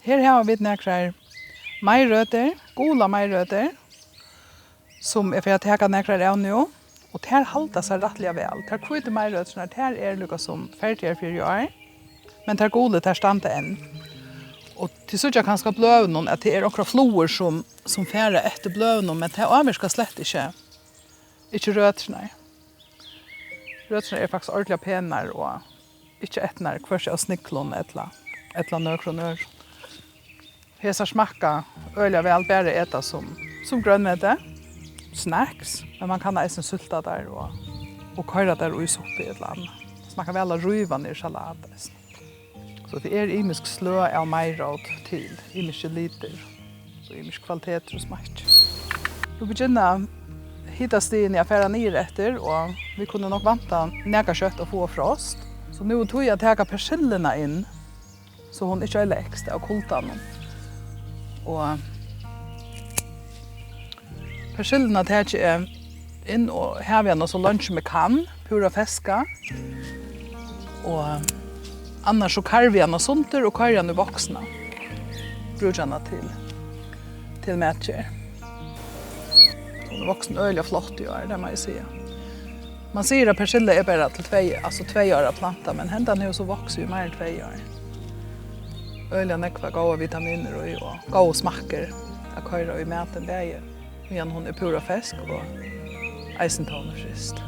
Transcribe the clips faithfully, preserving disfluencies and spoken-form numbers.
Her hava vit nakrar meyrøtur, gular meyrøtur, sum eg fari at taka nakrar av nú. Og tær halda sær rættiliga væl. Tær hvítu meyrøturnar, tær eru líka sum ferdigar fyri í ár, men tær gulu, tær standa enn. Og tit síggja kanska á bløðunum, at tað er onkrar flugur, sum, sum fara eftir bløðunum, men tað ávirkar slett ikki, ikki røturnar. Røturnar eru faktiskt ordiliga penar og ikki etnar hvørki av sniglum ella, ella nøkrum øðrum. Hesar smakka øgiliga væl bara at eta sum, sum grønmeti, snacks, men mann kann eisini súlta tær og, og koyra tær í suppu ella annað. Smakkar væl at ríva niður salat eisini. So tað eru ymisk sløg av meyrót til, ymiskir litir og ymisk kvalitetir og smakkir. Nú begynna hitastigini at fara niður eftir, og vit kunnu nokk vænta nakað skjótt at fáa frost. So nú er tíð at taka persilluna inn, so hon ikki oyðileggst av kuldanum. Og persilluna taki eg inn og havi hana so leingi sum eg kann, púra feska. Og annars so karvi eg hana sundur og koyri hana í boksina. Brúki hana til, til matgerð. Hon er vaksin øgiliga flott í ár, tað má eg siga. Man sigur, at persilla er bara til tvey, altso tvey ára planta, men hendan hevur so vaksið í meira enn tvey ár. Øgiliga nógvar góðar vitaminir í og góðir smakkir at koyra í matin, bæði meðan hon er púra fersk og eisini tá hon er fryst.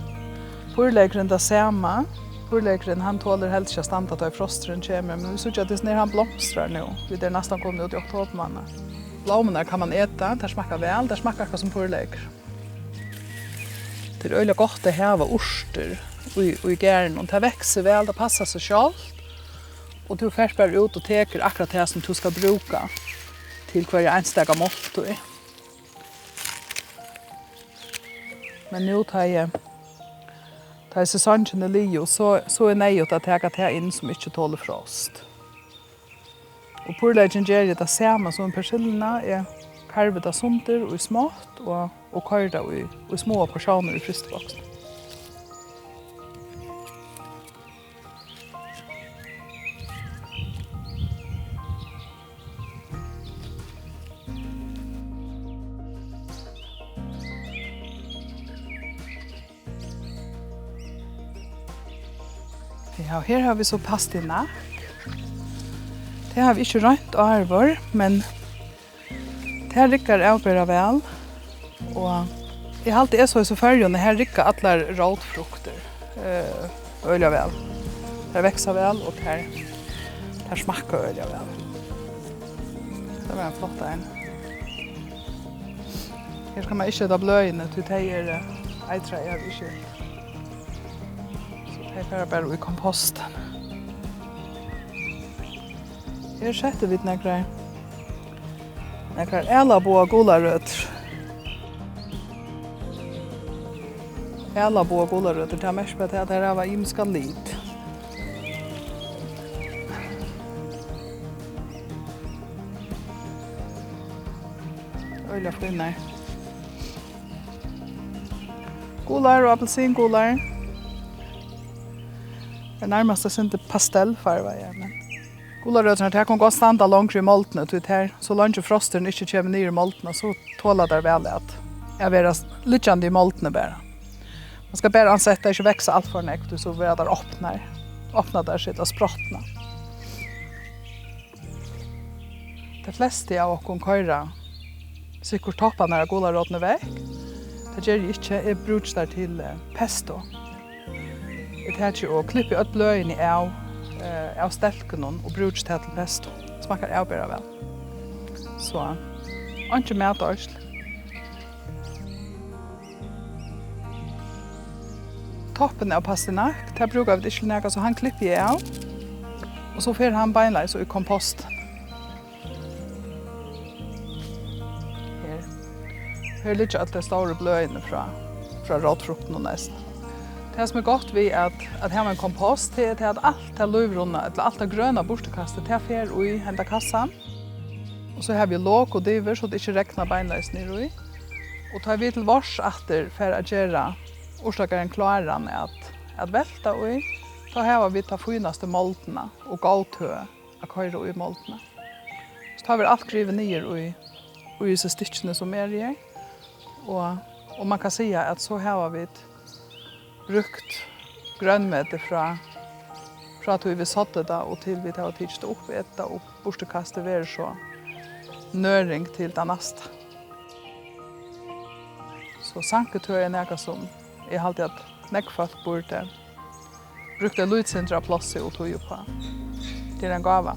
Purrleykurin tað sama. Purrleykurin, hann tolir helst ikki at standa tá ið frosturin kemur, men vit síggja, at hesin her, hann blomstrar nú. Vit eru næstan komin út í oktobermánað. Blómurnar kann man eta, tær smakka væl, tær smakka akkurát sum purrleykur. Tað er øgiliga gott at hava urtir í, í garðinum. Tað veksur væl, tað passar seg sjálvt, og tú fert bara út og tekur akkurát tað, sum tú skal brúka til hvørja einstaka máltíð. Men nú, tá eg, tá eg sesongin er liðug, so, so er neyðugt at taka tað inn, sum ikki tolir frost. Og purrleykin geri eg tað sama sum persilluna. Eg karvi tað sundur í smátt og, og koyri tað í, í smáar portiónir í frystiboksin. Ja, og her hava vit so pastinakk. Tað havi eg ikki roynt áður, men tað riggar avbera væl. Og eg haldi, eg so í Føroyum, her rigga allar rótfruktir, eh, øgiliga væl. Tær vaksa væl, og tær, tær smakka øgiliga væl. Tað var ein flott ein. Her skal man ikki eta bløðini, tí tey eru eitrað, eg havi ikki. So tey fara bara í kompostin. Her settu vit nakrar, nakrar ælaboga gularøtur. Ælaboga gularøtur, tað merkir bara, at tær hava ymiskan lit. Øgiliga fínar. Gular og appelsingular. Tað nærmast eitt sindur pastellfarva, ja, men gularøturnar, tær kunnu gott standa longri í moldini, tí tær, so leingi frosturin ikki kemur niður í moldina, so tola tær væl at, at vera s-, liggjandi í moldini bara. Man skal bara ansa eftir, tær ikki vaksa alt for nógv, tí so verða tær opnar, opna tær seg ella sprotna. Tey flestu av okkum koyra sikkurt topparnar av gularótini vekk. Tað geri eg ikki. Eg brúki tær til, eh, pesto. Eg taki og klippi øll bløðini av, eh, av stelkunum og brúki tað til pesto. Smakkar avbera væl. So, einki matoyðsl. Toppin av pastinakk, tað brúka vit ikki til nakað, so hann klippi eg av. Og so fer hann beinleiðis í kompost. Her. Her liggja øll tey stóru bløðini frá, frá rótfruktunum eisini. Tað, sum er gott við at, at hava ein kompost, tað er tað, at alt tað lívrunna, ella alt tað grøna burturkastið, tað fer í henda kassan. Og so havi eg lok og dyvir, so tað ikki regnar beinleiðis niður í. Og tá vit til várs aftur fara at gera urtagarðin kláran at, at velta í, tá hava vit ta fínastu moldina og góð tøð at koyra í moldina. Tá verður alt grivið niður í, í hesi stykkini, sum eru her. Og, og man kann siga, at so hava vit brúkt grønmeti frá, frá tí vit sáddu tað og til vit hava tikið tað upp, etið tað upp, burturkastið, verður so nøring til tað næsta. So sanketøð er nakað, sum eg haldi, at nógv fólk burdi brúkt eitt lítið sindur av plássi og tíð uppá. Tað er ein gáva.